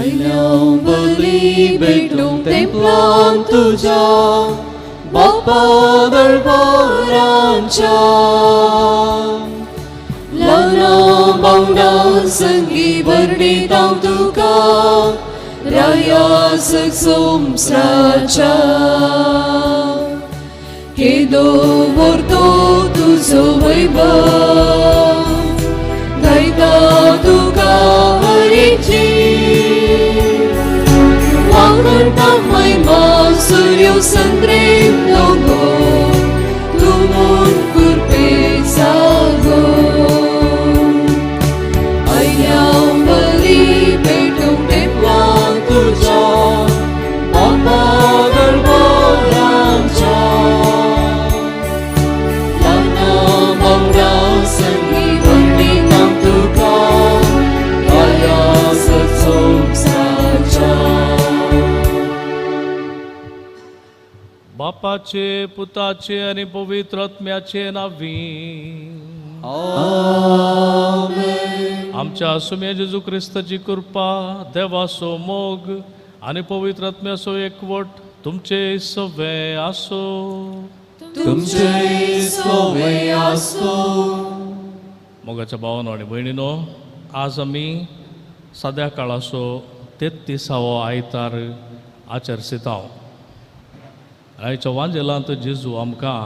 आयल्या बली भेटूंक तेंपलान तुज्या बाप्पा दरबारांच्या ल्हाना बावडा संगी वर्णिता तुका राया संवसाराच्या केदो व्हरतो तुजो वैभव गायता तुका हरीची वावरता महिमा सूर्य संद्रेम दोगो तूं म्हूण कृपे सागो आयल्या बली भेटूंक तेंपलान तुज्या बापा दरबारांच्या ल्हाना बावडा संगी वर्णिता तुका राया संवसाराच्या. बापाचे पुताचे आनी पवित्र आत्म्याचे नांवी. आमच्या सुम्या जेजू क्रिस्ताची कृपा, देवाचो मोग आनी पवित्र आत्म्याचो एकवट तुमचे सवे आसो. तुमचे सवे आसो. मोगाच्या भावानो आनी भयणीनो, आज आमी साद्या काळाचो 33वो आयतार आचरसितांव. आयच्या वांजेलांत जेजू आमकां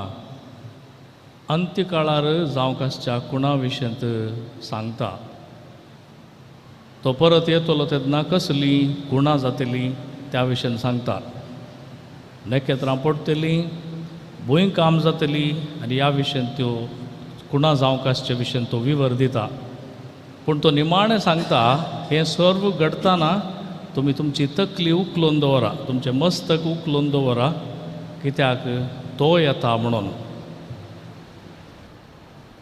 अंत्यकाळार जावंक आसच्या कुणा विशयांत सांगता. तो परत येतलो तेन्ना कसली कुणां जातली त्या विशयान सांगता. नखेत्रां पडटलीं, भूंय काम जातली आनी ह्या विशयान त्यो कुणां जावंक आसच्या विशयान तो विवर दिता. पूण तो निमाणें सांगता, हें सर्व घडटना तुमी तुमची तकली उखलून दवरा, तुमचें मस्तक उखलून दवरा, कित्याक तो येता म्हणून.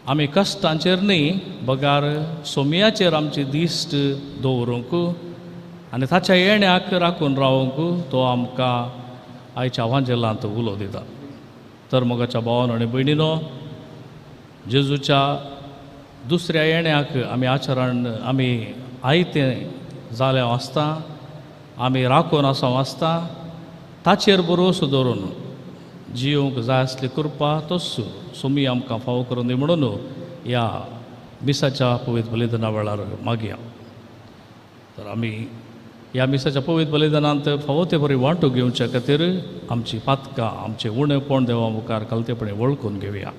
आमी कश्टांचेर न्ही बगार सोमयाचेर आमची दिश्ट दवरूंक आनी ताच्या येण्याक राखून रावंक तो आमकां आयच्या वांजेलांत उलो दिता. तर मोगाच्या भावान आनी भयणीनो, जेजूच्या दुसऱ्या येण्याक आमी आचरण आमी आयतें जालें आसता, आमी राखून आसा आसता, ताचेर भरोसो दवरून जियोंक जाय आसली कृपा तोच सोमी आमकां फावो करून दी म्हणून ह्या मिसाच्या पवित्र बलिदाना वेळार मागया. तर आमी ह्या मिसाच्या पवित्र बलिदानांत फावो ते बरी वांटो घेवच्या खातीर आमची पातकां, आमचें उणेपण देवा मुखार खालतेपणी वळखून घेवया.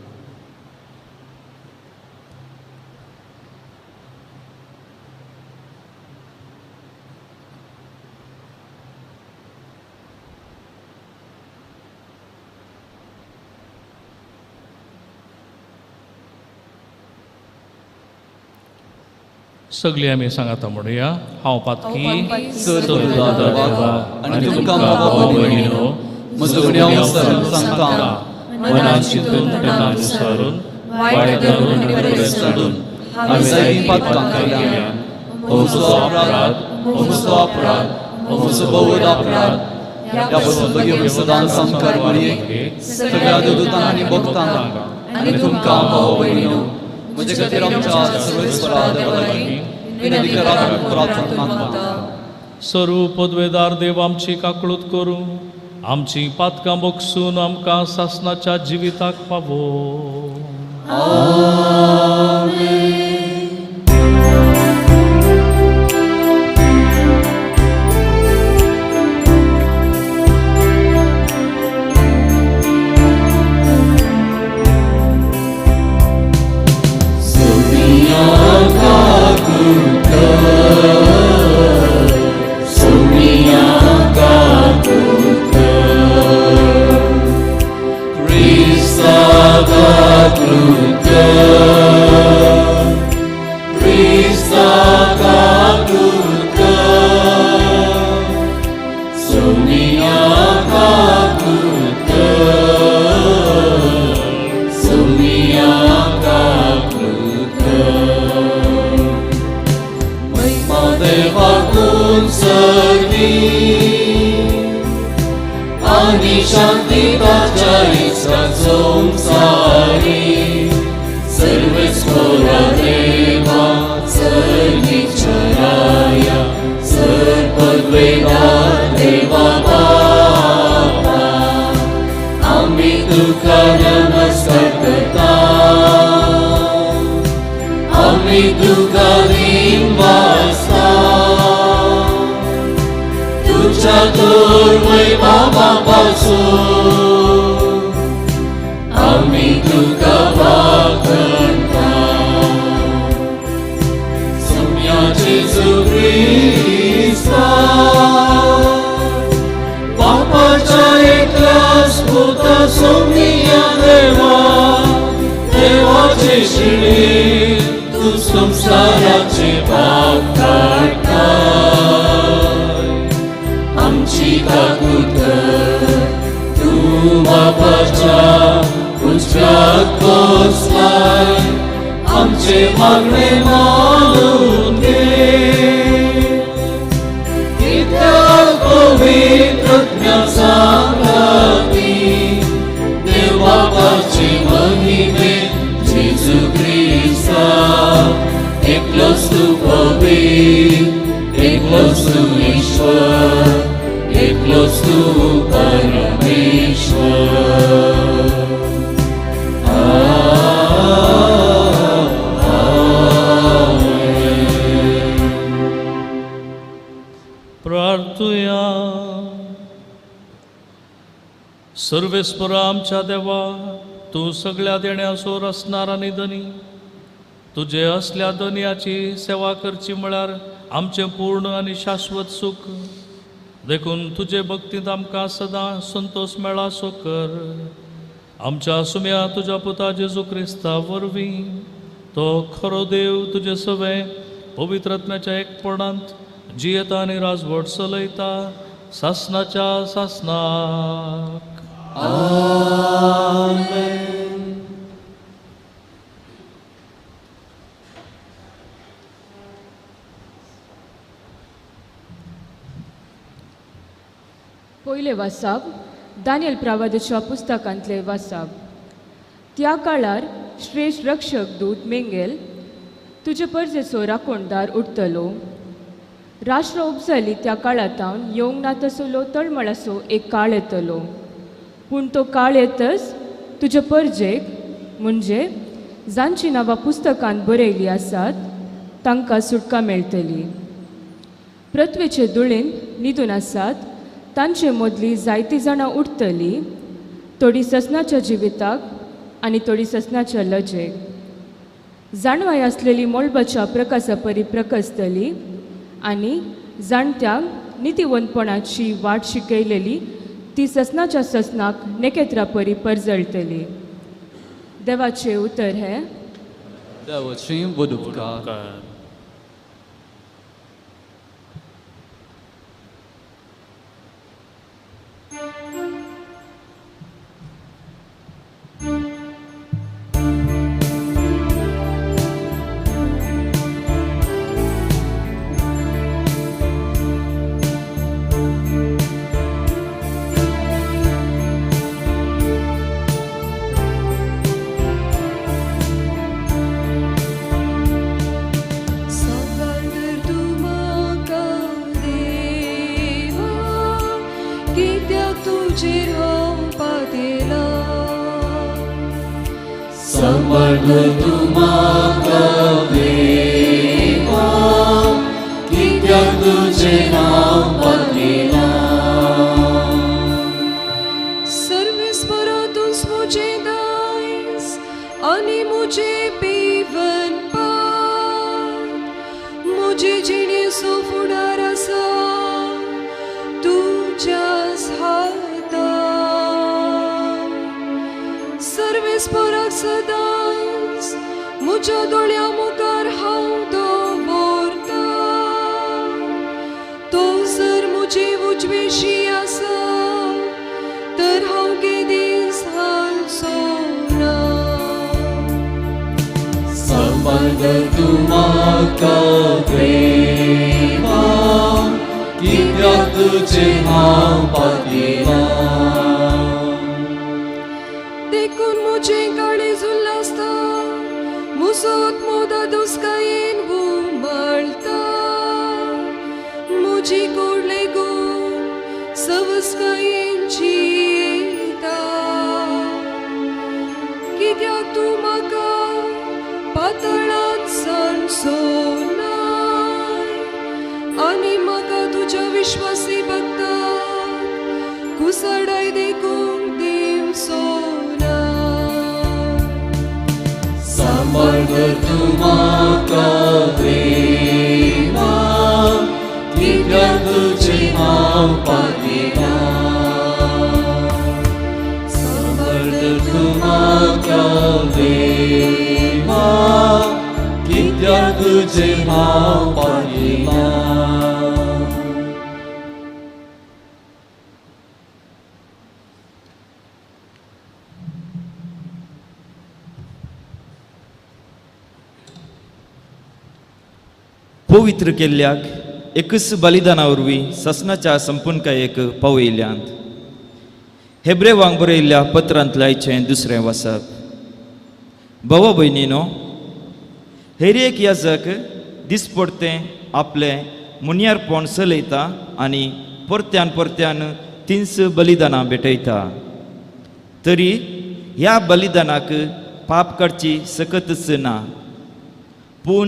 सगळीं आमी सांगाता म्हणुया, हांव पातकी आनी तुमकां भाव भयणीनो म्हजो गुन्यांव सांगता, मनान चिंतून तनान विचारून वायट धरून आनी बरें सोडून हांवें जायतीं पातकां केल्यां. हो म्हजो अपराध, हो म्हजो अपराध, हो म्हजो भोव अपराध. ह्या पासून भगीन सदां सामकार मरयेक सगळ्या देवदूतांक आनी भक्तांक आनी तुमकां भाव भयणीनो म्हजे खातीर आमच्या सर्वेस्परा देवा लागीं विनंती करात प्रार्थना मागता. सर्व पदवेदार देव आमची काकळूत करूं, आमची पातकां बगसून आमकां सासनाच्या जिविताक पावो. आमेन. सर्वेस्परा देवा, सर्वेश्वराया, सर्व तुका दिनवासता तुज्या तोर बाबा पासून आमी तुका वाखणता सोम्या जेजू क्रिस्ता बापाच्या एकल्याच पुता सोम्या देवा देवाचे शिणे तूं संवसाराचे पाप काडटाय आमची काकूत कर तूं बापाच्या उजव्याक बसलाय आमचे मागणे मानून घे कित्याक पवित्र आत्म्या सांगाती देव बापाचे महिमे जेजू क्रिस्ता एकलोच तूं पवित्र एकलोच तूं ईश्वर एकलोच तूं परमेश्वर. प्रार्थुया. सर्वेस्परा आमच्या देवा, तूं सगळ्या देण्याचो रचणार आनी धनी, तुजे असल्या धनयाची सेवा करची म्हळ्यार आमचें पूर्ण आनी शाश्वत सूख. देखून तुजे भक्तींत आमकां सदां संतोश मेळासो कर. आमच्या सुम्या तुज्या पुता जेजू क्रिस्ता वरवीं तो खरो देव तुजे सवें पवित्र आत्म्याच्या एकपणांत जियेता आनी राजवट चलयता सासनाच्या सासनाक. आमेन. पयलें वासाब दानियल प्रावादाच्या पुस्तकांतले वासाब. त्या काळार श्रेश्ठ रक्षक दूत मेंगेल तुजे परजेचो राखणदार उरतलो. राष्ट्र उपजली त्या काळांतावन येवंक ना तसलो तळमळाचो एक काळ येतलो, पूण तो काळ येतच तुजे परजेक म्हणजे जांची नांवां पुस्तकांत बरयलीं आसात तांकां सुटका मेळटली. पृथ्वेचे धुळेन न्हिदून आसात तांचे मदलीं जायतीं जाणां उरतलीं, थोडीं ससनाच्या जिविताक आनी थोडीं ससनाच्या लजेक. जाणवाय आसलेली मळबाच्या प्रकासा परी प्रकसतली आनी जाणट्यांक नितीवंतपणाची वाट शिकयलेली ती ससनाच्या ससनाक नेकेत्रा परी परजळटली. देवाचें उतर हें. देवाची उपकार. सांबाळ तूं म्हाका देवा कित्याक तुजें नांव पातयलां. सर्वेस्परा तूंच म्हजें दायज आनी म्हजें पिवन पात, म्हजे जिणेचो फुडार आसा तुज्याच हातांत. सर्वेस्पराक सदांच म्हज्या दोळ्यां मुखार हांव दवरता, तो जर म्हजे उजवेशी आसा तर हांव केदीच हालचो ना. सांबाळ तूं म्हाका देवा कित्याक तुजें नांव पातयलां. देखून म्हजें काळीज उल्हासता, म्हजो आत्मो धादोसकायेन उमळटा, म्हजी गोड लेगून सवसकायेन जियेता. कित्याक तूं म्हाका पातळांत सांडचो सांबर तूं म्हाका देवा, कित्याक तुजें हांव पातयेलां. सांबर तूं म्हाका देवा, कित्याक तुजें हांव पातयेलां. पवित्र केल्ल्याक एकच बलिदाना वरवीं ससनाच्या संपूर्णकायेक पावयल्यांत. हेब्रेवांक बरयल्ल्या पत्रांतल्या आयचें दुसरें वाचप. भावा भयणीनो, हेर एक याजक दिसपडतें आपलें मुनियारपण चलयता आनी परत्यान परत्यान तीनस बलिदानां भेटयता, तरी ह्या बलिदानाक पाप काडची सकतच ना. पूण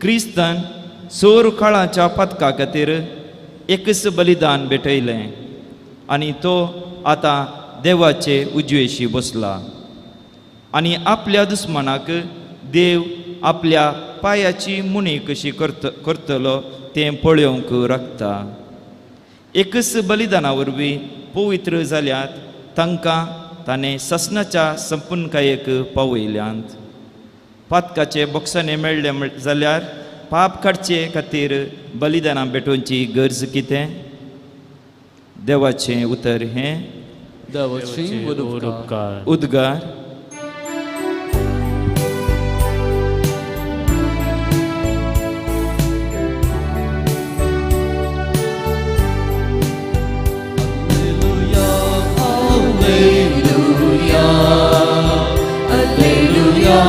क्रिस्तान सोर काळाच्या पातका खातीर एकच बलिदान भेटयलें आनी तो आतां देवाचे उजवेशी बसला आनी आपल्या दुस्मानाक देव आपल्या पांयाची मुणी कशी करतलो तें पळोवंक राखता. एकच बलिदाना वरवीं पवित्र जाल्यात तांकां ताणें ससनाच्या संपूर्णकायेक पावयल्यांत. पातकाचे बोक्सांनी मेळ्ळे जाल्यार पाप काडचे खातीर बलिदानां भेटोवची गरज कितें? देवाचें उतर हें. देवाचे उपकार. उद्गार. Alleluia, Alleluia,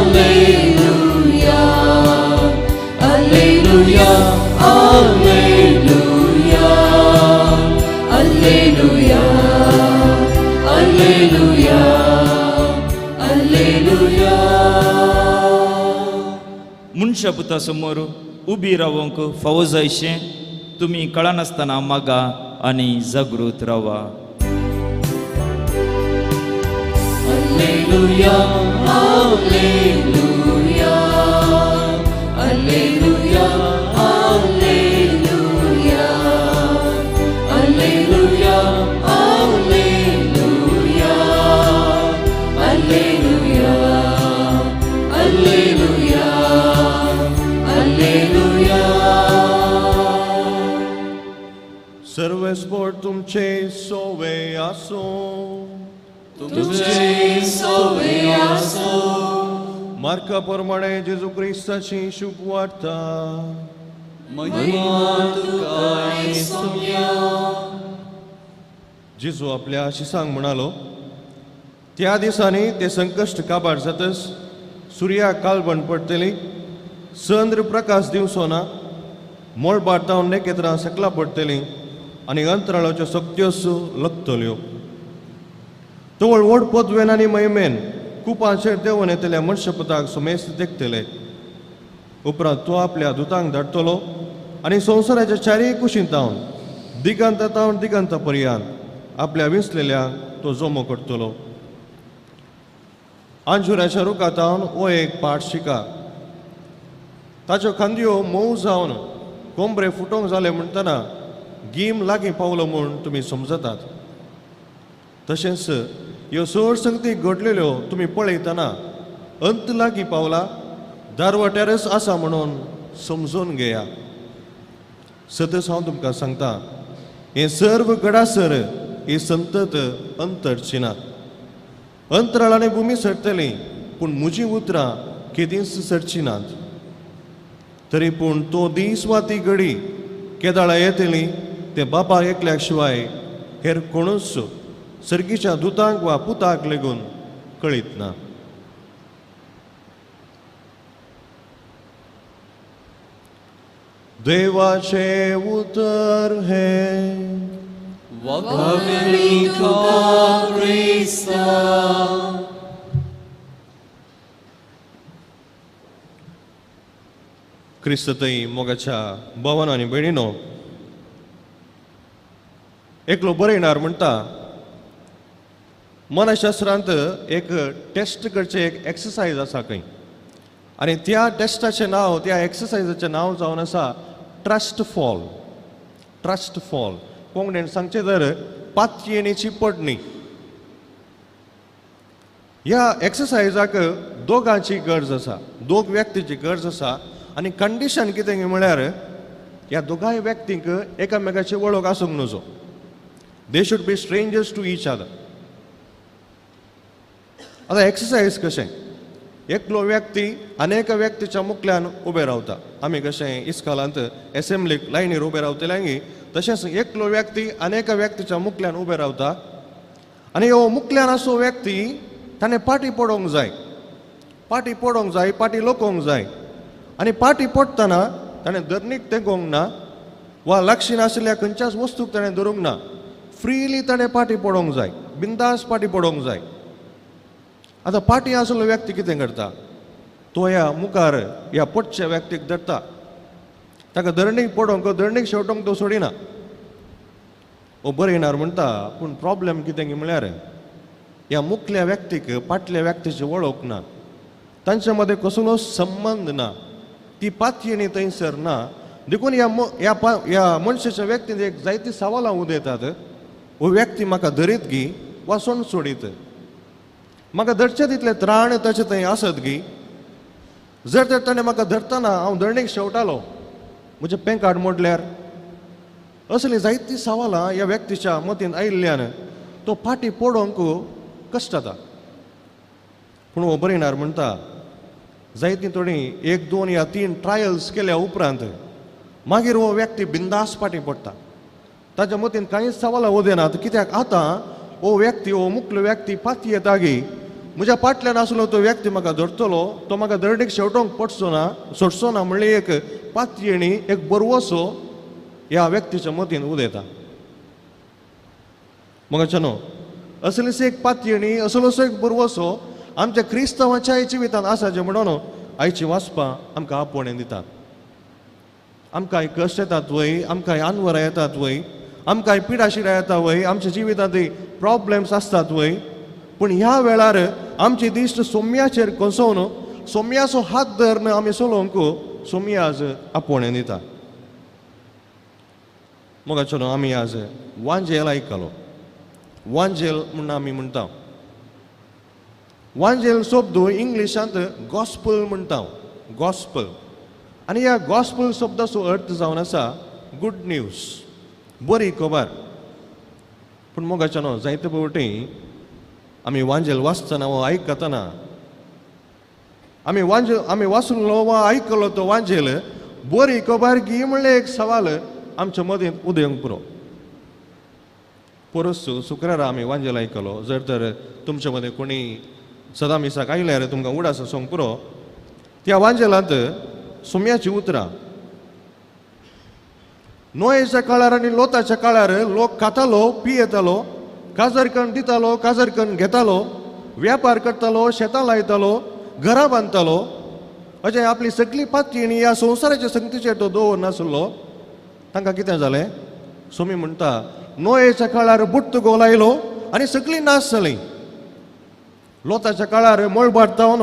Alleluia, Alleluia, Alleluia, Alleluia, Alleluia, Alleluia. मनशा पुता समोर उबी रावंक फावो जायशें तुमी कळनासतना मागा आनी जागृत रावा. Alleluia, Alleluia, Alleluia, Alleluia, Alleluia, Alleluia, Alleluia, Alleluia, Alleluia. सर्वेस्पोर तुमचे सोवे आसूं. तुमचे सोवे आसूं. मार्का प्रमाणे जेजू क्रिस्ताची शुभ वार्ता. महिमा तुका सोम्या. जेजू आपल्या शिसांक म्हणालो, त्या दिसांनी ते संकश्ट काबार जातच सुर्या कालबण पडटली, चंद्र प्रकाश दिवचो ना, मळबार तावन नखेत्रां सकला पडटलीं आनी अंतराळाच्यो सक्त्योच लकतल्यो. तवळ व्हड पदवेन आनी महिमेन कुपांचेर देंवन येतल्या मनशपताक समेस्त देखतले. उपरांत तो आपल्या दुतांक धाडटलो आनी संवसाराच्या चारय कुशींत तावन दिगंत तावन दिगंत पर्यंत आपल्या विंचलेल्या तो जमो करतलो. आंजुराच्या रुखा तावन हो एक पाठ शिका. ताच्यो खांदयो मोव जावन कोंबरे फुटोंक जाले म्हणटना गीम लागीं पावलो म्हूण तुमी समजतात. तशेंच ह्यो चड संगती घडलेल्यो तुमी पळयतना अंत लागीं पावला, दारवाट्यारच आसा म्हणून समजून घेया. सतच हांव तुमकां सांगता, हें सर्व घडासर ही संतत अंतरची ना. अंतराळ आनी भुमी सरतली, पूण म्हजीं उतरां केदींच सरची नात. तरी पूण तो दीस वा ती घडी केदाळा येतली तें बापा एकल्याक शिवाय हेर कोणूच सर्गीच्या दुतांक वा पुताक लेगून कळीत ना. देवाचें उतर हें. वखवली तुका क्रिस्ता. क्रिस्ततय मोगाच्या भावान आनी भयणीनो, एकलो बरयणार म्हणटा, मनशास्त्रांत एक टेस्ट करचें एक एक्सरसायज आसा खंय. आनी त्या टेस्टाचें नांव, त्या एक्सरसायजाचें नांव जावन आसा ट्रस्ट फॉल. ट्रस्ट फॉल कोंकणीन सांगचें तर पातयेणीची पडणी. ह्या एक्सरसायजाक दोगांची गरज आसा, दोग व्यक्तीची गरज आसा. आनी कंडिशन कितें म्हळ्यार ह्या दोगांय व्यक्तींक एकामेकाची वळख आसूंक नजो. They should be strangers to each other. आतां एक्सरसायज कशें, एकलो व्यक्ती आनी एका व्यक्तीच्या मुखल्यान उबें रावता. आमी कशें इस्कालांत एसेंब्लीक लायनीर उबें रावतले तशेंच एकलो व्यक्ती आनी एका व्यक्तीच्या मुखल्यान उबें रावता आनी हो मुखल्यान आसो व्यक्ती ताणें पाटी पडोवंक जाय, पाटी पडोवंक जाय, पाटी लोकोवंक जाय. आनी पाटी पडटना ताणें धरणीक तेंकोवंक ना वा लागशीं आशिल्ल्या खंयच्याच वस्तूक ताणें धरूंक ना. फ्रिली ताणें पाटी पडोवंक जाय, बिंदास पाटी पडोवंक जाय. आतां पाटी आसलो व्यक्ती कितें करता, तो ह्या मुखार ह्या पडच्या व्यक्तीक धरता, ताका धरणीक पडोवंक धरणीक शेवटोवंक तो सोडिना. ओ बरयणार म्हणटा, पूण प्रॉब्लम कितें म्हळ्यार ह्या मुखल्या व्यक्तीक पाटल्या व्यक्तीची वळख ना, तांच्या मदें कसलोच संबंद ना, ती पातयेणी थंयसर ना. देखून ह्या ह्या मनशाच्या व्यक्तीन एक जायती सवालां उदयतात. हो व्यक्ती म्हाका धरीत गी वा सोड सोडीत, म्हाका धरचे तितले त्राण ताचे थंय आसत गी. जर तर ताणें म्हाका धरतना हांव धरणीक शेवटालो, म्हजें पॅन कार्ड मोडल्यार, असली जायतीं सवालां ह्या व्यक्तीच्या मतीन आयिल्ल्यान तो फाटी पडोवंक कश्ट जाता. पूण हो बरयणार म्हणटा, जायतीं थोडीं एक दोन या तीन ट्रायल्स केल्या उपरांत मागीर हो व्यक्ती बिंदास फाटी पडटा. ताच्या मतीन कांयच सवालां उदयनात, कित्याक आतां हो व्यक्ती, हो मुखलो व्यक्ती पाती येतागी म्हज्या फाटल्यान आसलो तो व्यक्ती म्हाका धरतलो, तो म्हाका धरणीक शेवटोवंक पडचो ना, सोडचो ना म्हणल्यार एक पातयेणी, एक बरवसो ह्या व्यक्तीच्या मतीन उदयता. मगाच्या न्हू असलीच एक पातयेणी, असलोसो एक बरवसो आमच्या क्रिस्तांवाच्या जिवितांत आसा, जें म्हणून आयची वाचपां आमकां आपोवणें दितात. आमकां कश्ट येतात वय, आमकां आनवरां येतात वय, आमकां पिडाशिडां येता वय, आमच्या जिवितांत प्रॉब्लम्स आसतात वय, पूण ह्या वेळार आमची दिश्ट सोम्याचेर कोसोवन सोम्याचो हात धरून आमी चलोवंक सोम्या आज आपोवणें दिता. मोगाचो आमी आज वांजेल आयकलो. वांजेल म्हूण आमी म्हणटा. वांजेल शब्द इंग्लिशांत गॉस्पल म्हणटा, गॉस्पल. आनी ह्या गॉस्पल शब्दाचो अर्थ जावन आसा गुड न्यूज, बरी खबर. पूण मोगाच्या न्हू जायते फावटी आमी वांजेल वाचतना वा आयकतना आमी वांजेल आमी वाचलो वा आयकलो तो वांजेल बरी खबर गी म्हणलें एक सवाल आमच्या मदीं उदयंक पुरो. परस शुक्रारा आमी वांजेल आयकलो. जर तर तुमच्या मदें कोणी सदां मिसाक आयल्यार तुमकां उडास आसूंक पुरो. त्या वांजेलांत सोम्याची उतरां, नोयेच्या काळार आनी लोताच्या काळार लोक खातालो, पियेतालो, काजर कन्न दितालो, काजर कन्न घेतालो, व्यापार करतालो, शेतां लायतालो, घरां बांदतालो. अशें आपली सगळी पातयेणी ह्या संवसाराच्या संगतीचेर तो दवर नासलो. तांकां कितें जालें, सोमी म्हणटा नोयेच्या काळार बुट्ट गोल आयलो आनी सगळीं नाश जालीं. लोताच्या काळार मळबाट जावन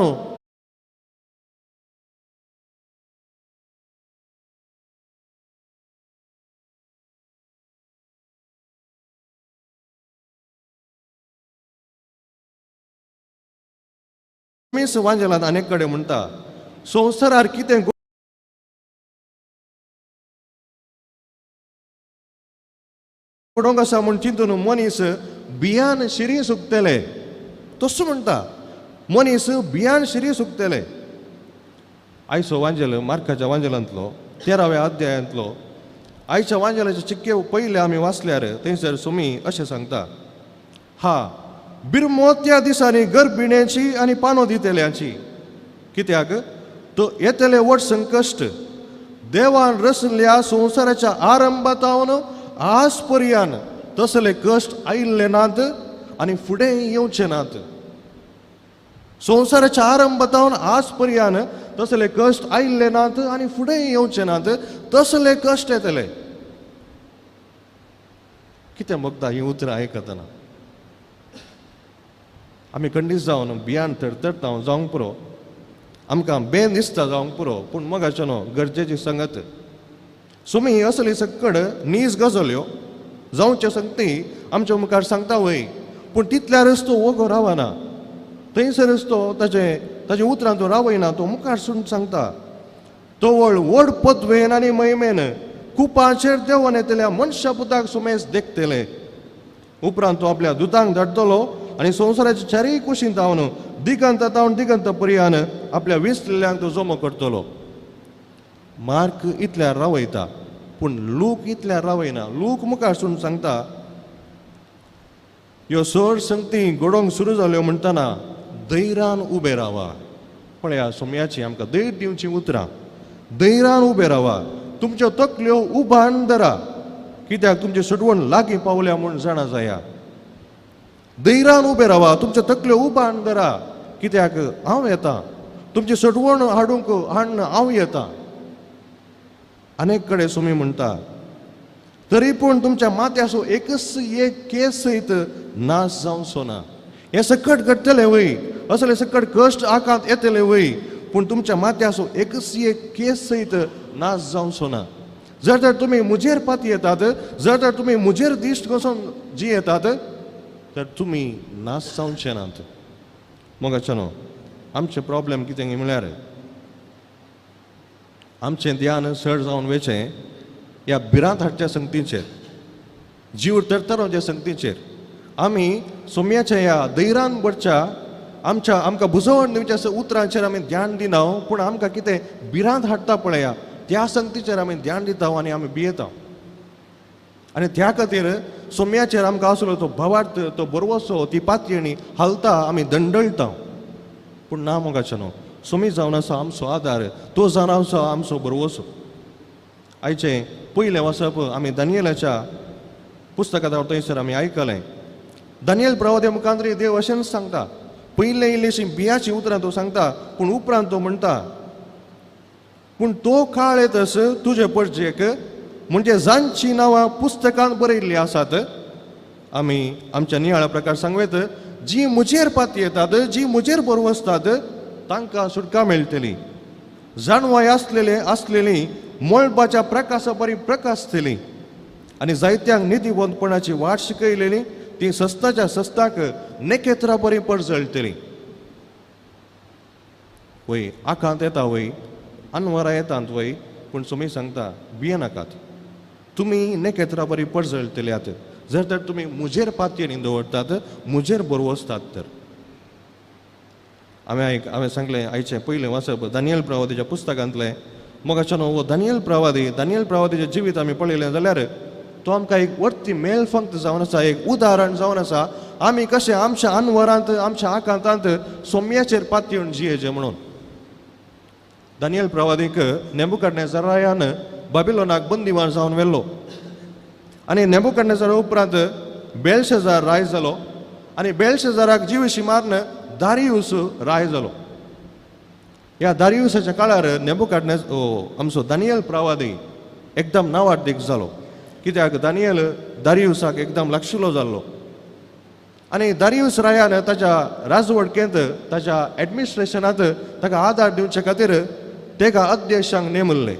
वांजेलांत अनेक कडेन म्हणटा संवसारार कितें घडोवंक आसा म्हूण चिंतून मनीस बियान शिरी सुकतले. तसो म्हणटा मनीस बियान शिरी सुकतले. आयचो वांजेल मार्काच्या वांजेलांतलो 13व्या अध्यायांतलो आयच्या वांजेलाचे चिक्के पयले आमी वाचल्यार थंयसर सुमी अशें सांगता, हा बिरमोत्या दिसांनी गर्भिण्याची आनी पानो दितल्यांची, कित्याक तो येतले व्हड संकश्ट देवान रचल्या संवसाराच्या आरंभातावन आज पर्यान तसले कश्ट आयिल्ले नात आनी फुडें येवचे नात. संवसाराच्या आरंभातावन आज पर्यान तसले कश्ट आयिल्ले नात आनी फुडें येवचे नात, तसले कश्ट येतले. कितें बघता ही उतरां आयकतना आमी खंडीत जावन भियान थरथरता जावंक पुरो. आमकां बेन दिसता जावंक पुरो, पूण मोगाचें न्हू गरजेची संगत. सुमी असली सकड नीज गजल्यो जावचे संगती आमच्या मुखार सांगता वय, पूण तितल्यारच तो वोगो रावना, थंयसरच तो ताजे उतरां तो रावयना, तो मुखार सून सांगता तवळ व्हड पदवेन आनी महिमेन कुपाचेर देंवन येतल्या मनशा पुताक सुमेस देखतले. उपरांत तो आपल्या दुतांक धाडटलो आनी संवसाराच्या चारीय कुशीन तावन दिगंत तावन दिगंत पर्यान आपल्या विसलेल्यांक तो जमो करतलो. मार्क इतल्यार रावयता पूण लूक इतल्यार रावयना. लूक मुखार सून सांगता ह्यो सर संगती घडोवंक सुरू जाल्यो म्हणटना धैर्यान उबे रावा. पळया सोम्याची आमकां धैर्य दिवचीं उतरां, धैर्यान उबे रावा, तुमच्यो तकल्यो उबान धरा, कित्याक तुमची सुटवण लागीं पावल्या म्हूण जाणा जाया. धैर्यान उबे रावा, तुमच्यो तकल्यो उबान धरा, कित्याक हांव येता, तुमची सुटवण हाडूंक हाडून हांव येता. अनेक कडेन सुमी म्हणटा तरी पूण तुमच्या माथ्याचो एकच एक केस सयत नाश जावचो ना. हें सकट घडटलें वय, असले सकट कश्ट आकांत येतले वय, पूण तुमच्या माथ्याचो एकच एक केस सयत नाश जावचो ना. जर तर तुमी म्हजेर पाती येतात, जर तर तुमी म्हजेर दिश्ट घोसोन जियेतात तर तुमी नाश जावचे नात. मोगाचें न्हू आमचें प्रॉब्लेम कितें म्हणल्यार आमचें ध्यान चड जावन वयचें ह्या भिरांत हाडच्या संगतीचेर, जीव तरतरावच्या संगतीचेर. आमी सोम्याच्या ह्या धैर्यान भरच्या आमच्या आमकां बुजवण दिवच्या उतरांचेर आमी ध्यान दिना, पूण आमकां कितें भिरांत हाडटा पळया त्या संगतीचेर आमी ध्यान दिता आनी आमी भियेता. आनी त्या खातीर सोम्याचेर आमकां आसलो तो भावार्थ, तो बरवसो, ती पातयेणी हालता, आमी दंडळटा. पूण ना मोगाचें न्हू, सोमी जावन आसा आमचो आदार, तो जावन आसा आमचो बरवसो. आयचें पयलें वाचप आमी दानियेलाच्या पुस्तकांत थंयसर आमी आयकलें. दानियल प्रवाद्या मुखांतरी देव अशेंच सांगता, पयलें इल्लीशी बियाची उतरां तो सांगता, पूण उपरांत तो म्हणटा पूण तो काळ येतस तुजे परजेक म्हणजे जांची नांवां पुस्तकांत बरयल्लीं आसात. आमी आमच्या नियाळा प्रकार सांगू येत, जी म्हजेर पाती येतात, जी म्हजेर बरवसतात तांकां सुटका मेळटली. जाणवाय आसलेले आसलेली मळबाच्या प्रकाशा बरी प्रकाशतली आनी जायत्यांक नितीवंतपणाची वाट शिकयलेली ती सस्ताच्या सस्ताक नेकेत्रा बरी परजळटली. वय आकांत येता वय, अनवरां येतात वय, पूण तुमी सांगता भियेनाकात, तुमी नेकेत्रा बरी परजळटल्यात जर तर तुमी म्हजेर पातयेनी दवरतात, म्हजेर बरवसतात तर. हांवें सांगलें आयचें पयलें वाचप दानियल प्रवादीच्या पुस्तकांतलें. मोगाचें न्हू हो दानियल प्रवादी, दानियल प्रवादीचें जिवीत आमी पळयलें जाल्यार तो आमकां एक वर्ती मेलफंक्त जावन आसा, एक उदाहरण जावन आसा आमी कशें आमच्या अनवरांत, आमच्या आकांतांत सोम्याचेर पातयेवन जियेचें म्हणून. दानियल प्रवादीक नेबुकदनेझर रायान बाबिलोनाक बंदिवान जावन व्हेल्लो आनी नेबुकदनेझरा उपरांत बेलशेजार राय जालो आनी बेलशेजाराक जिविशी मारून दारियूस राय जालो. ह्या दारियूसाच्या काळार नेबुकदनेझर आमचो दानियल प्रवादी एकदम नावार्दीक जालो, कित्याक दानियल दारियूसाक एकदम लागशिल्लो जाल्लो आनी दारियूस रायान ताच्या राजवडकेंत, ताच्या एडमिनिस्ट्रेशनांत ताका आदार दिवचे खातीर तेका अध्यक्षांक नेमल्ले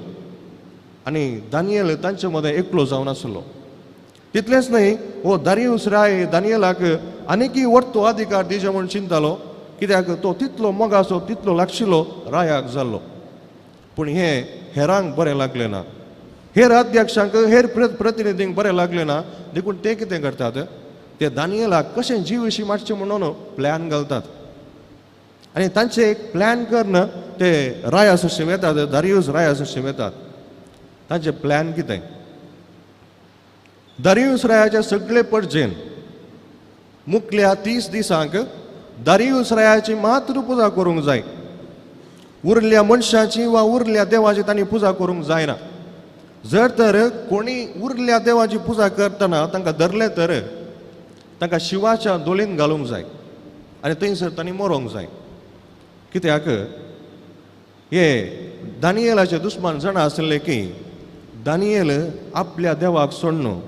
आनी दानियल तांचे मदें एकलो जावन आसलो. तितलेंच न्हय, हो दारियूस राय दानियलाक आनीकय वट्टो अधिकार दिवचे म्हूण चिंतालो, कित्याक तो तितलो मोगाचो, तितलो लागशिल्लो रायाक जाल्लो. पूण हें हेरांक बरें लागलें ना, हेर अध्यक्षांक, हेर प्रतिनिधींक बरें लागलें ना, देखून ते कितें करतात, ते दानियलाक कशें जिविशी मारचें म्हणून प्लॅन घालतात आनी तांचे एक प्लॅन करून ते राया सरशीं वेतात, दारियूस राया सरशीं वेतात. तांचे प्लॅन कितें, दारियूस रायाचे सगळे परजेन मुखल्या 30 दिसांक दारियूस रायाची मात्र पुजा करूंक जाय, उरल्या मनशाची वा उरल्या देवाची तांणी पुजा करूंक जायना. जर तर कोणी उरल्या देवाची पुजा करतना तांकां धरलें तर तांकां शिवाच्या दोलीन घालूंक जाय आनी थंयसर तांणी मरोंक जाय. कित्याक हे दानियेलाचे दुस्मान जाणा आसले की दानियेल आपल्या देवाक सोडून,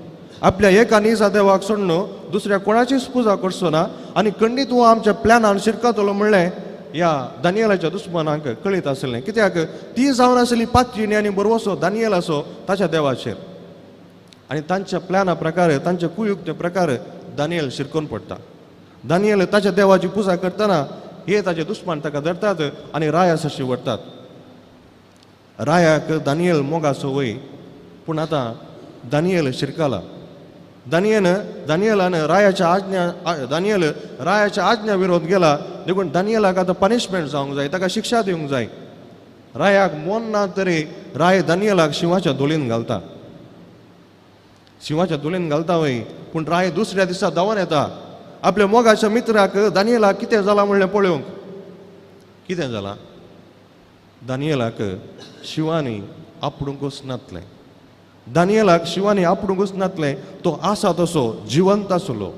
आपल्या एका निजा देवाक सोडून दुसऱ्या कोणाचीच पुजा करचो ना आनी खंडीत हो आमच्या प्लॅनान शिरकतलो म्हणलें ह्या दानियलाच्या दुस्मानांक कळीत आसलें, कित्याक ती जावन आसली पातयेणी आनी बरवसो दानियलाचो ताच्या देवाचेर. आनी तांच्या प्लॅना प्रकार, तांच्या कुयुक्ते प्रकार दानियल शिरकोन पडटा. दानियल ताच्या देवाची पुजा करतना हे ताचे दुस्मान ताका धरतात आनी राया सशी व्हरतात. रायाक दानियल मोगाचो वय, पूण आतां दानियल शिरकाला. दानियलान रायाच्या आज्ञा, दानियल रायाच्या आज्ञा विरोध गेला देखून दानियलाक आतां पनिशमेंट जावंक जाय, ताका शिक्षा दिवंक जाय. रायाक मन ना तरी राय दानियलाक शिंवाच्या धोलीन घालता. शिंवाच्या धोलीन घालता वय, पूण राय दुसऱ्या दिसा धांवन येता आपल्या मोगाच्या मित्राक दानियलाक कितें जालां म्हणलें पळोवंक. कितें जालां? दानियलाक शिंवांनी आपडूंकच नातलें. दानियलाक शिंवांनी आपडूंकच नातलें, तो आसा तसो जिवंत आसलो.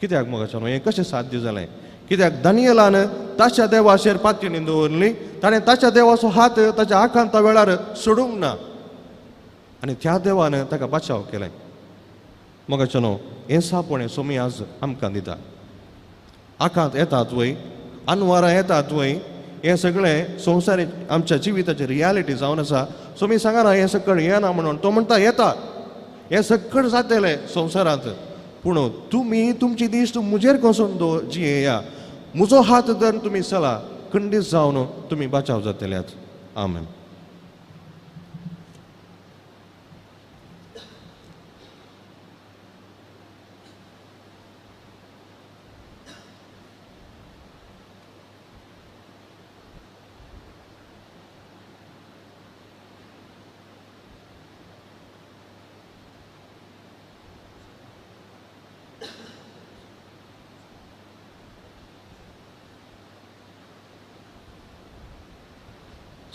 कित्याक मोगाच्यानो हें कशें साध्य जालें? कित्याक दानियलान ताच्या देवाचेर पातयेणी दवरली, ताणें ताच्या देवाचो हात ताच्या आकांता वेळार सोडूंक ना आनी त्या देवान ताका बचाव केलें. मोगाच्यानो हें सापणें सोमी आज आमकां दिता. आकांत येतात वय, अनवारां येतात वय, हें सगळें संवसारीक आमच्या जिविताची रियालिटी जावन आसा. सोमी सांगना हें सगळें येना म्हणून, तो म्हणटा येता, हें सगळें जातलें संवसारांत, पूण तुमी तुमची दिश्ट म्हजेर कसोन दवर जियेया, म्हजो हात धरून तुमी चला, खंडीत जावन तुमी बचाव जातल्यात. आमेन.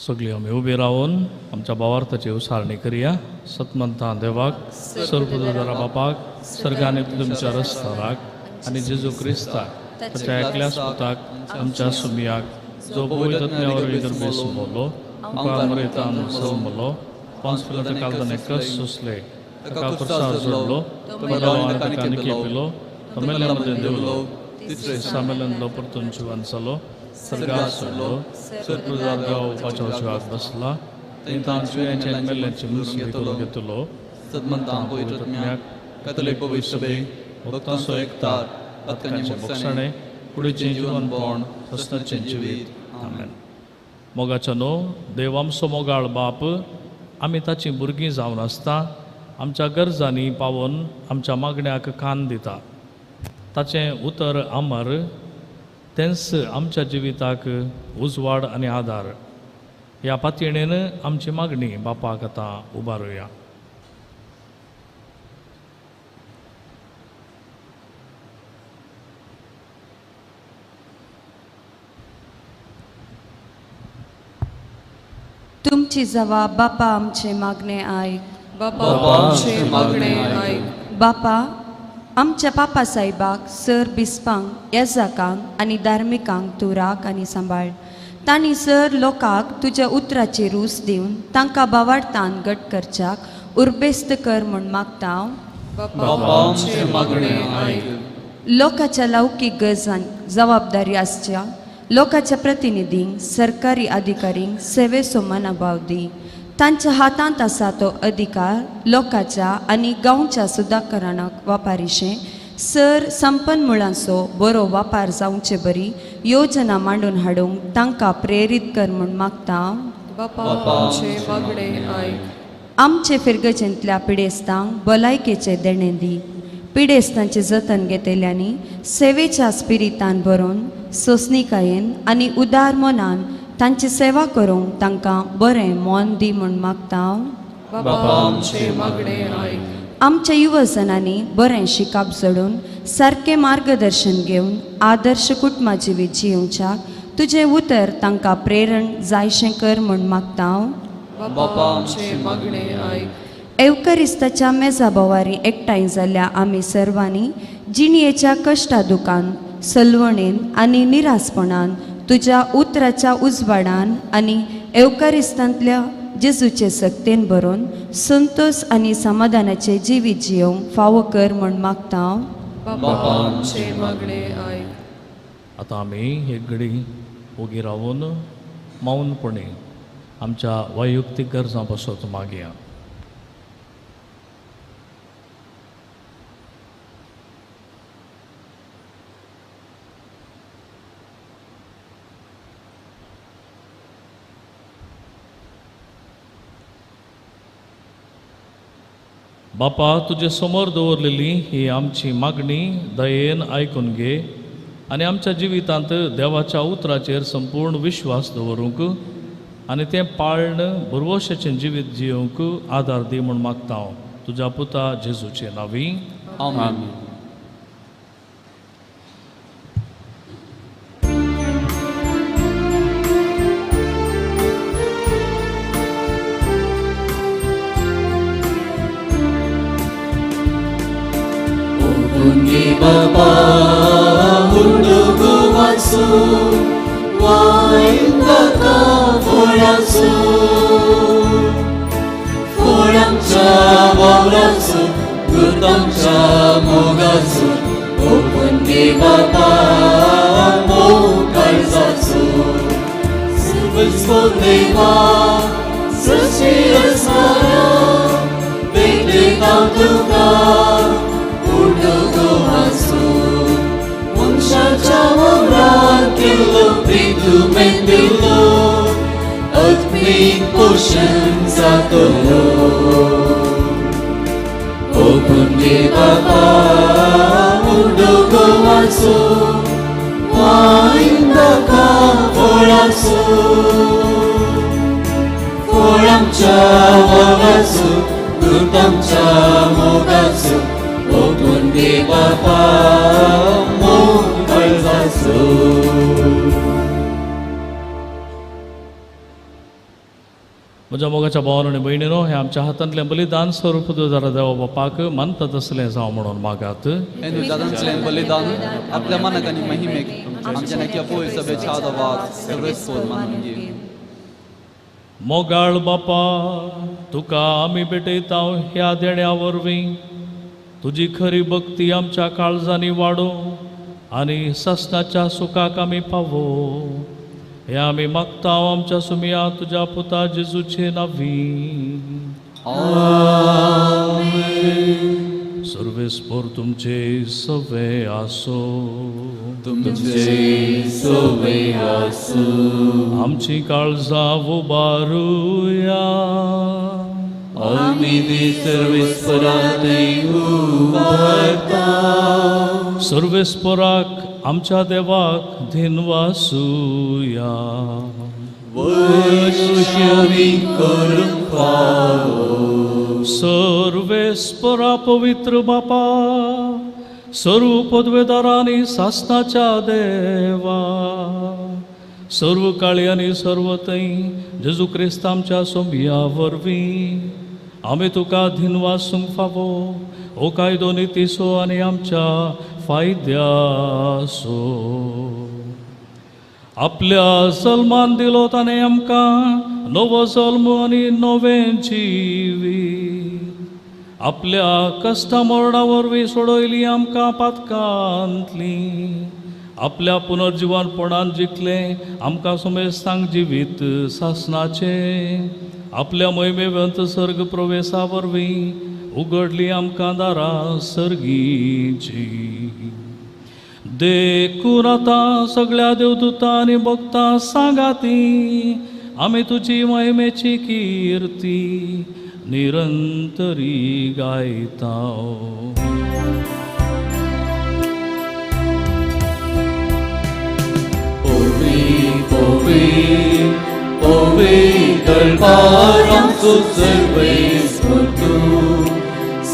सगळी आमी उबी रावन आमच्या भावार्थाची उसारणी करया. सतमंता देवाक, सर्वपुदरा बापाक, सर्गाने तुमच्या रस्ताराक आनी जेजू क्रिस्ताक ताच्या एकल्याच पुताक आमच्या सुमियाक जो पवित्र वरवीं गर्भेस मोलो, तुका मरेतान जल्मलो, 5 फिलां कालदाने कस सोंसले, ताका खुर्सार जोडलो, ताका निकेपिलो, तो मेल्ल्या मदें देवलो, तिसरे दिसा मेल्ल्यान परतून जिवन जालो, सर्गार सोडलो, सर्वप्रदार देवा उपाच्या जिवाक बसला, तांच्या जिव्यांचे आनी मेल्ल्यांची मुसली करून घेतलो. सदमंतां पवित्र आत्म्याक, कॅथोलीक पवित्र सभेक, भक्तांचो एकतार, पातकांचें भोगसणें, कुडीचें जिवनपण, सस्नाचें जिवीत. आमेन. मोगाच्या न्हू देव आमचो मोगाळ बाप, आमी ताचीं भुरगीं जावन आसता, आमच्या गरजांनी पावोवन आमच्या मागण्याक कान दिता. ताचें उतर अमर, तेंच आमच्या जिविताक उजवाड आनी आदार. ह्या पातयेणेन आमची मागणी बापाक आतां उबारुया. तुमची जवाब बापा आमचे मागणे आयक. बापा आमचे मागणे आयक. बापा आमच्या पापा साहेबाक, सर बिस्पांक, येजाकांक आनी धार्मिकांक तूं राख आनी सांबाळ. तांणी सर लोकांक तुज्या उतराची रूच दिवन तांकां बावाडतान गट करच्याक उर्बेस्त कर म्हूण मागता. बापा आमचे मागणे आयक. लोकांच्या लौकीक गरजान जबाबदारी आसच्या लोकांच्या प्रतिनिधींक, सरकारी अधिकारींक सेवेचो मनाभाव दी. तांच्या हातांत आसा तो अधिकार लोकांच्या आनी गांवच्या सुदाकरणाक वापारिशें सर संपन्न मुळांचो बरो वापार जावचे बरी योजना मांडून हाडूंक तांकां प्रेरीत कर म्हूण मागता. बापा आमचे मागणे आयक. आमचे फिरगजेंतल्या पिडेस्तांक भलायकेचें देणें दी. पिडेस्तांचें जतन घेतल्यांनी सेवेच्या स्पिरितान भरून सोंसणीकायेन आनी उदार मनान तांची सेवा करूंक तांकां बरें मन दी म्हूण मागता. बापा आमचे मागणे आयक. आमच्या युवजनांनी बरें शिकाप जोडून सारकें मार्गदर्शन घेवन आदर्श कुटुंबा जिवीत जियोवच्याक तुजें उतर तांकां प्रेरण जायशें कर म्हूण मागता. बापा आमचे मागणे आयक. एवकरिस्ताच्या मेजा भोवारी एकठांय जाल्ल्या आमी सर्वांनी जिणयेच्या कश्टा दुकान सलवणेन आनी निरासपणान तुज्या उतराच्या उजवाडान आनी एवकारिस्तांतल्या जेजूचे सक्तेन भरून संतोष आनी समाधानाचे जिवीत जियोवंक फावो कर म्हूण मागता. बापा आमचे मागणे आयक. आतां आमी एक घडी ओगी रावन मौनपणी आमच्या वैयक्तीक गरजां पासत मागया. बापा, तुजे समोर दवरलेली ही आमची मागणी दयेन आयकून घे आनी आमच्या जिवितांत देवाच्या उतराचेर संपूर्ण विश्वास दवरूंक आनी तें पाळण भरवशाचें जिवीत जियोवंक आदार दी म्हूण मागता हांव तुज्या पुता जेजूचे नांवी. आमेन. Baba undugu wansu waindaka foransu foramcha wawransu gurdamcha mogansu opundi baba mokalzansu sirviskodeva srishirasmara venkatautuka म्हज्या मोगाच्या भावान आनी भयणीनो, हें आमच्या हातांतलें बलिदान स्वरूप जरा देवा बापाक मानता तसलें जावं म्हणून मागात. हें बलिदान आपल्या मनाक आनी महिमेक आमच्या नक्या पोय सभेच्या आदावाक सर्वेस्पोर मानून घे. मोगाळ बापा, तुका आमी भेटयता ह्या देण्या वरवीं तुजी खरी भक्ती आमच्या काळजांनी वाडो आनी ससनाच्या सुखाक आमी पावो. हे आमी मागता आमच्या सुमिया तुज्या पुता जेजूचे नांवी. आमेन. सर्वेस्पोर तुमचे सवे आसो. तुमचे सवे आसो. आमची काळजां उबारुया. आमी ती सर्वेस्पराक उबारता. सर्वेस्पराक आमच्या देवाक धिनवासुया. वश्यवी करूंक फावो. सर्वेस्परा पवित्र बापा, सर्व पदवेदारांनी सासनाच्या देवा, सर्व काळी आनी सर्व थंय जेजू क्रिस्त आमच्या सोंबिया वरवीं आमी तुका धिनवासूंक फावो. हो कायदो नितीसो आनी आमच्या फायद्यासो आपल्या सलमान दिलो ताणें आमकां नवो जल्म आनी नवें जिवीत. आपल्या कश्टा मरणा वरवीं सोडयली आमकां पातकांतली. आपल्या पुनर्जिवनपणान जिखलें आमकां सुमेस्तांक जिवीत सासनाचें. आपल्या महिमेवंत सर्ग प्रवेशा वरवीं उगडली आमकां दारां सर्गीची. देखून आतां सगळ्या देवदूतां आनी भक्तां सांगाती आमी तुजी महिमेची किर्ती निरंतरी गायता. ओवी ओवी ओवी दरबारांचो सर्वेस्पर तूं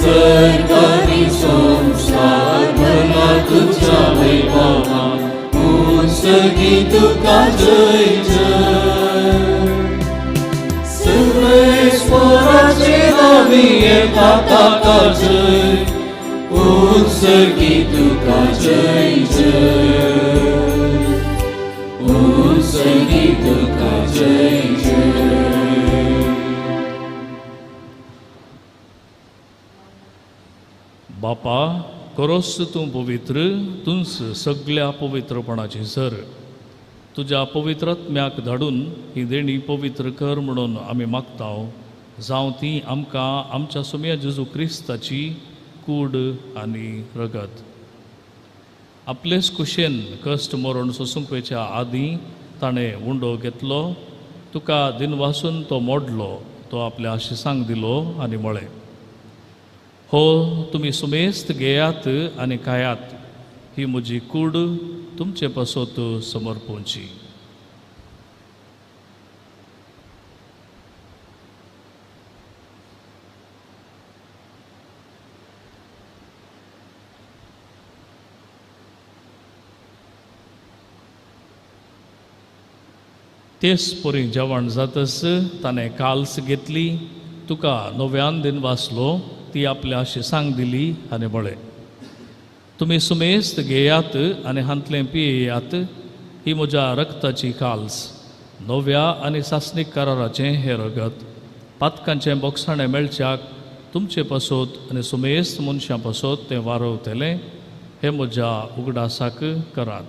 सरकारी संसार भरला तुझ्या वैभवान उंचगी तुका जय जय. सर्वेस्पराचे नांवी येता ताका जय उंचगी तुका जय जय उंचगी तुका जय जय. बापा, खरोच तूं पवित्र, तूंच सगळ्या पवित्रपणाची सर. तुज्या पवित्रत्म्याक धाडून ही देणी पवित्र कर म्हणून आमी मागता, जावं ती आमकां आमच्या सोम्या जेजू क्रिस्ताची कूड आनी रगत. आपलेच कुशेन कश्ट मरण सोसूंक वयच्या आदीं ताणें उंडो घेतलो, तुका दिनवासून तो मोडलो, तो आपल्या आशिसांक दिलो आनी म्हळें, हो तुमी सुमेस्त घेयात आनी खायात, ही म्हजी कूड तुमचे पासत समर्पूंची. तेच परी जेवण जातच ताणें काल्स घेतली, तुका नव्यान दिन वाचलो, ती आपल्या आशिसांक दिली आनी म्हळें, तुमी सुमेस्त घेयात आनी हांतलें पियेयात, ही म्हज्या रक्ताची काल्स, नव्या आनी सासणीक कराराचें हें रगत, पातकांचें बोगसाणें मेळच्याक तुमचे पासत आनी सुमेस्त मनशां पासत तें वारवतलें, हें म्हज्या उगडासाक करात.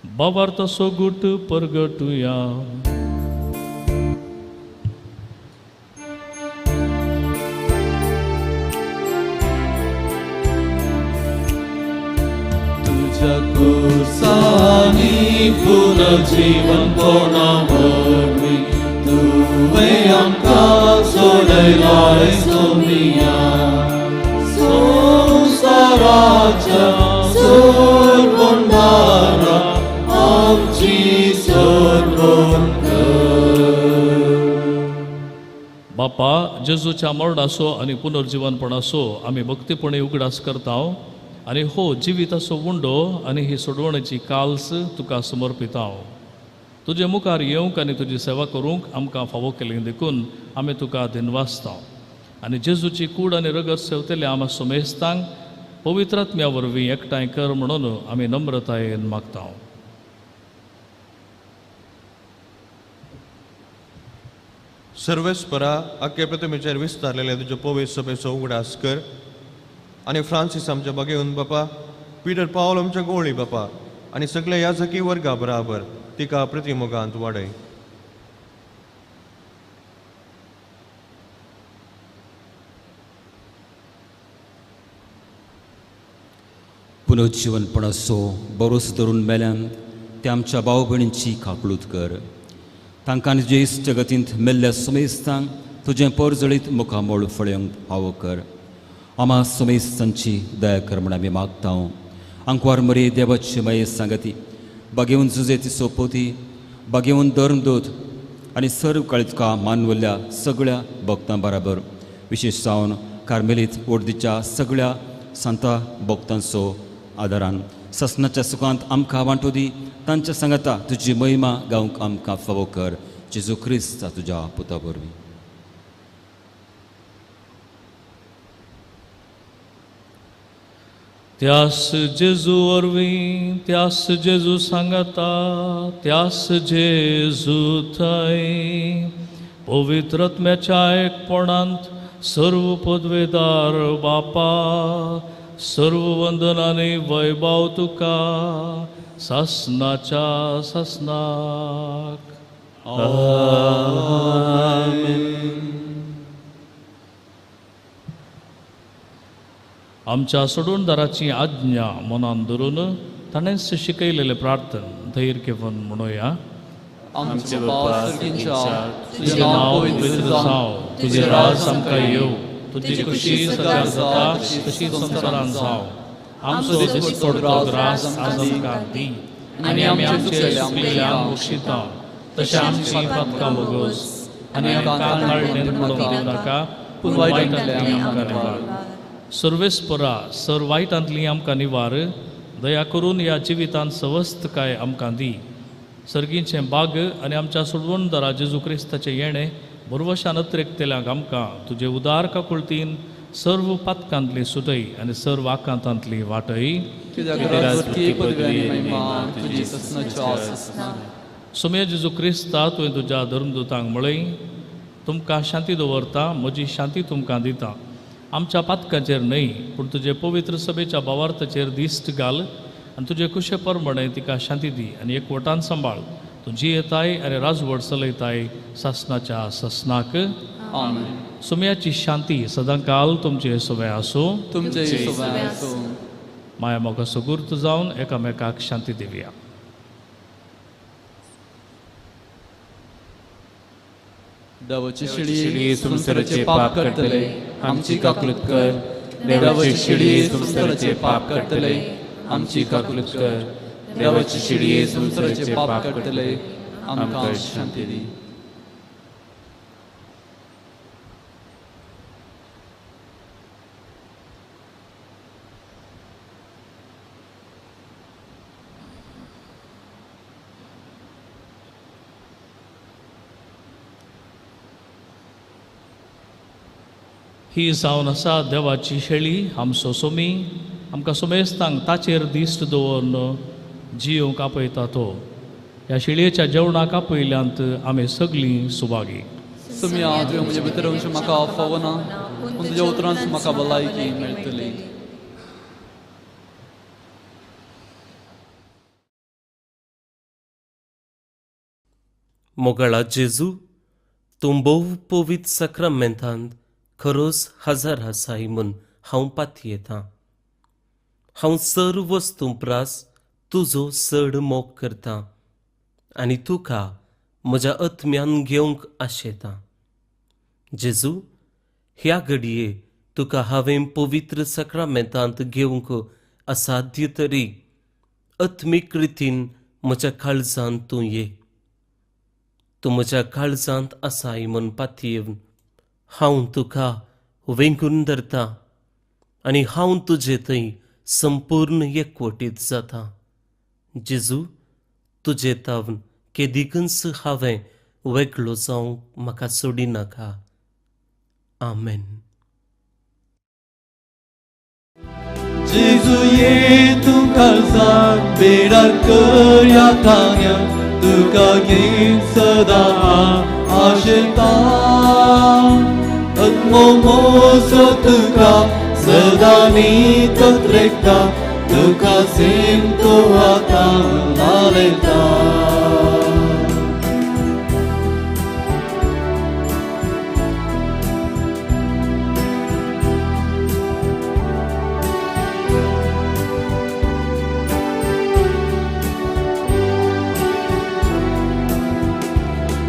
बाबार्थाचो गुट परगटुया. तुझ्या कुर्सानी पुनर्जीवनपणा वरवीं तुवें आमकां सोडयलाय सोमिया, संवसाराच्या सोडवणदारा आमची सोडवण कर. बापा, जेजूच्या मरणाचो आनी पुनर्जीवनपणाचो आमी भक्तीपणी उगडास करता आनी हो जिविताचो उंडो आनी ही सोडवणेची काल्स तुका समर्पिता. तुजे मुखार येवंक आनी तुजी सेवा करूंक आमकां फावो केली देखून आमी तुका दिनवासता. आनी जेजूची कूड आनी रगत सेवतले आमा सुमेस्तांक पवित्रात्म्या वरवीं एकठांय कर म्हणून आमी नम्रतायेन मागता. सर्वेस्परा, आख्खे प्रतिमेचेर विस्तारलेले तुज्यो पवित्र सभेचो उगडास कर आनी फ्रांसीस आमच्या बागेवन बापा, पिटर पावल आमच्या गोळी बापा आनी सगल्या याजकी वर्गा बराबर तिका प्रतिमोगांत वाडय. पुनर्जीवनपणाचो बरोस धरून मेल्यान ते आमच्या भाव भयणींची काकळूत कर. तांकां जेस जगतींत मेल्ल्या सुमेस्तांक तुजें परजळीत मुखामोळ फळयोंक फावो कर. आमा सुमेस्तांची दया कर म्हण आमी मागता. आंकवार मरे देवाची माये सांगती, बागेवन जुजेती सोपोती, बागेवन धर्मदूत आनी सर्व काळीतका मानवल्ल्या सगळ्या भक्तां बराबर विशेश जावन कार्मेलीत ओर्दीच्या सगळ्या सांता भक्तांचो आदारान ससनाच्या सुखांत आमकां वांटो दी. तांच्या सांगाता तुजी महिमा गावंक आमकां फावो कर. जेजू क्रिस्त तुज्या पुता वरवीं. त्यास जेजू वरवीं, त्यास जेजू सांगाता, त्यास जेजू थंय पवित्रत्म्याच्या एकपणांत सर्व पदवेदार बापा, सर्व वंदनांनी वैभव तुका सासनाच्या सासनाक. आमेन. आमच्या सोडूनदाराची आज्ञा मनान धरून ताणेंच शिकयलेलें प्रार्थन धैर्य घेवन म्हणुया. आमचे बापा सर्गींच्या, तुजें नांव पवित्र जावं, तुजें राज आमकां येवं, तुजी खुशी सदां जाता तशी संवसारांत जावं. आमचो दिसपडतो ग्रास आज आमकां दी आनी आमी आमचे चुकलेल्यांक बक्षिता तशें आमची पातकां भोगोस आनी आमकां ताळणेन पडोवंक दिवं नाका, पूण वायटांतली आमकां निवार. सर्वेस्परा, सर वायटांतली आमकां निवार, दया करून ह्या जिवितांत सवस्तकाय आमकां दी. सर्गीचें बाग आनी आमच्या सोडवणदारा जेजू क्रिस्ताचें येणें बरवशान अत्रेकतेल्यांक आमकां तुजे उदार काकुळतीन सर्व पातकांतली सुटय आनी सर्व आकांतांतली वाटय. सोम्या जेजू क्रिस्ता, तुवें तुज्या धर्मदूतांक म्हळें, तुमकां शांती दवरता, म्हजी शांती तुमकां दिता. आमच्या पातकाचेर न्हय पूण तुजे पवित्र सभेच्या भावार्थाचेर दिश्ट घाल आनी तुजे कुशे प्रमाणे तिका शांती दी आनी एकवटान सांबाळ. तूं जियेताय आनी राजवट चलयताय सासनाच्या सासनाक. आमेन. सोम्याची शांती सदांकाल तुमचे सोवे आसूं. तुमचे सोवे आसूं. माया म्हाका सुगूर्त जावन एकामेकाक शांती दिवया. देवाची शिडी संवसाराचे पाप करतले आमची काकलूत कर. देवाची शिडी संवसाराचे पाप करतले आमची काकलूत कर. देवाची शिडी संवसाराचे पाप करतले आमकां शांती दी. ही जावन आसा देवाची शेळी आमचो सोमी, आमकां सोमेस्तांक ताचेर दिश्ट दवरून जियोंक आपयता तो. ह्या शेळयेच्या जेवणाक आपयल्यांत आमी सगळीं सुभागी. सोम्या, तुवें म्हजे भितर वचून म्हाका फावना, पूण तुज्या उतरांत म्हाका भलायकी मेळटली. मोगाळा जेजू, तूं भोव पवित्र साक्रामेंतांत खरोच हजार आसाय म्हूण हांव पातयेतां. हांव सर्व वस्तूं प्रास तुजो चड मोग करतां आनी तुका म्हज्या आत्म्यान घेवंक आशेतां. जेजू, ह्या घडये तुका हांवें पवित्र साक्रामेंतांत घेवंक असाध्य तरी आत्मीक रितीन म्हज्या काळजांत तूं ये. तूं म्हज्या काळजांत आसाय म्हूण पातयेवन हांव तुका वेंगून धरता आनी हांव तुजे थंय संपूर्ण एकवटीत जाता. जेजू, तुजे तावन केदिकूच हांवें वेगळो जावंक म्हाका सोडिनाका. आमेन. जेजू ये तूं काळजांत बेडार कर ह्या थान्या, तुका घेवन सदां आशेता. आत्मो मोजो तुका सदां नीत त्रेकता, तुका सेम तो आतां लालयता.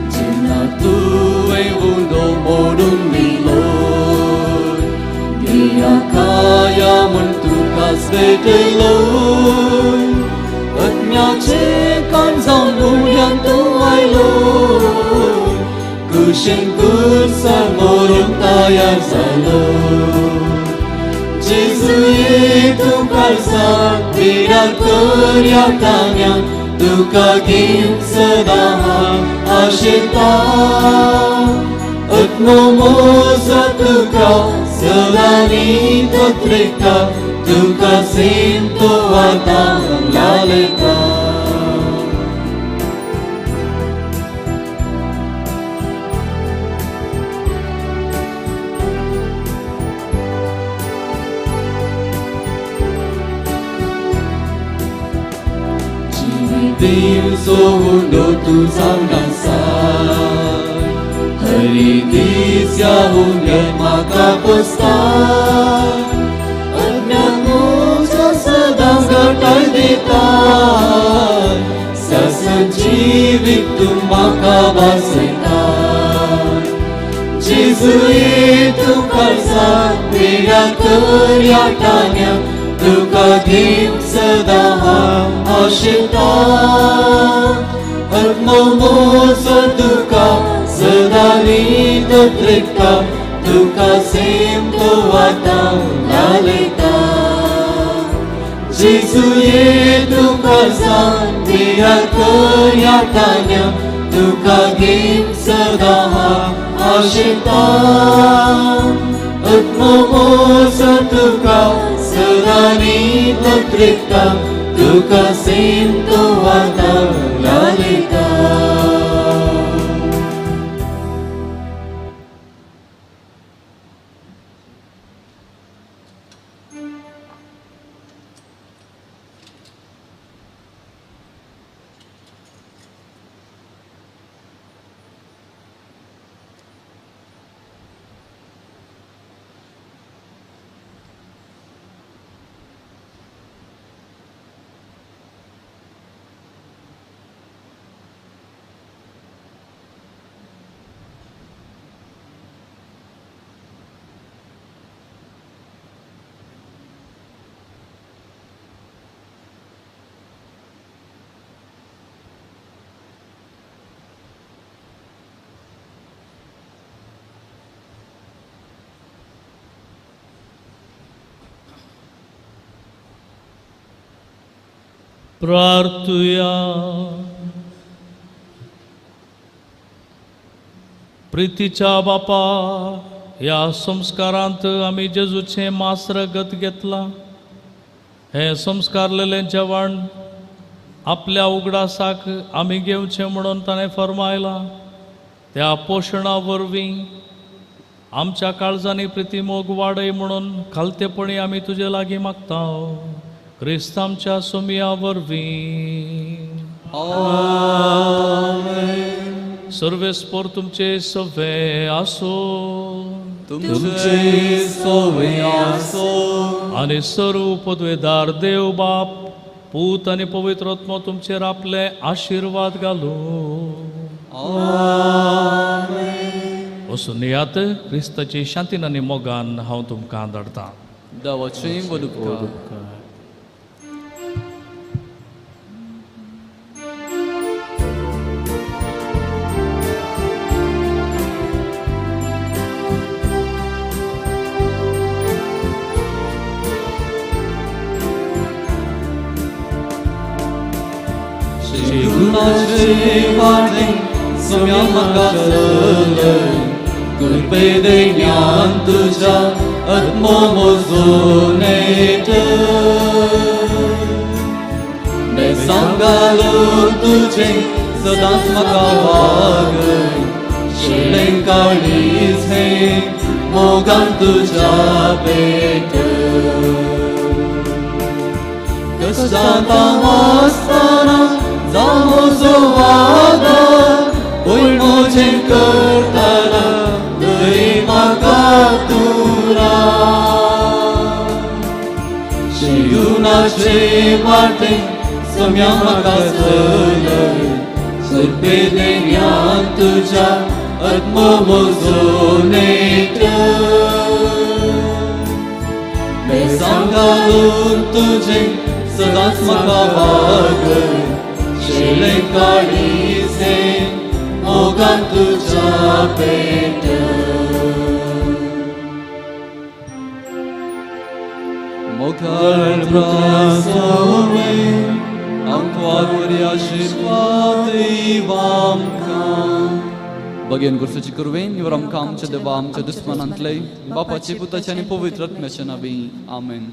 जेन्ना तुवें उलो मोडून दिलो गिया काया म्हूण तुकाच भेटयलो, आत्म्याचे कान जावन उड्यान तूं आयलो, कुशीन कुर्सार मरूंक तयार जालो. जेजू ये तूं काळजांत बिरार कर ह्या थान्या, तुका घेवन सदां हांव आशेता. आत्मो मोजो तुका सदां नीत त्रेकता, तुका सेम तो आतां लालयता. जिवितेचो उंडो तूं जावन आसा, हरी दीस ह्या उंड्यान म्हाका पोसता. अज्ञान म्हज्या सदां घटाय दिता, सासन जिवीत तूं म्हाका भासयता. जेजू ये तूं काळजांत बिरार कर ह्या थान्या, तुका घेवन सदां हांव आशेता. आत्मो मोजो तुका सदां नीत त्रेकता, तुका सेम तो आतां लालयता. जेजू ये तूं काळजांत बिरार कर ह्या थान्या, तुका घेवन सदां हांव आशेता. आत्मो तुका सदांनी तोत्रिता तुका सेंतो आतां लालिता. प्रार्थुया. प्रितीच्या बापा, ह्या संस्कारांत आमी जेजूचें मास रगत घेतलां. हें संस्कारलेलें जेवण आपल्या उगडासाक आमी घेवचें म्हणून ताणें फर्मायलां. त्या पोशणा वरवीं आमच्या काळजांनी प्रितीमोग वाडय म्हणून खालतेपणी आमी तुजे लागीं मागता, क्रिस्त आमच्या सोमया वरवीं. आमेन. सर्वेस्पोर तुमचे सवे आसो, तुमचे सवे आसो. आनी सर्व पदवेदार देव बाप, पूत आनी पवित्र आत्मो तुमचेर आपले आशिर्वाद घालूं. आमेन. वचून येयात, क्रिस्ताची शांतीन आनी मोगान हांव तुमकां धाडटां. देवाचें उपकार. वाटे सम्या म्हाका चलय, कृपे देण्यान तुज्या आत्मो म्हजो नेट. बेसांव घालून तुजें सदांच म्हाका वागय, शेळें काळीज हें मोगान तुज्या भेट. कश्टांत हांव आसतना जावं म्हजो वादर, पय म्हजें करतना दय म्हाका तूं राव. शियुनाचे वाटे सम्या म्हाका चलय, कृपे देण्यान तुज्या आत्मो म्हजो नेट. बेसांव घालून तुजें सदांच म्हाका वागय, शेळें काळीज हें मोगान तुज्या भेट. मोगाळ प्रासोवे आमकां बरी आशिर्वाद आमकां. बगेन गुरसूची कुरवेन निवर आमकां आमच्या देवा आमच्या दुस्मनांतले बापाचे पुताचे आनी पवित्र आत्म्याच्या नांवी. आमेन.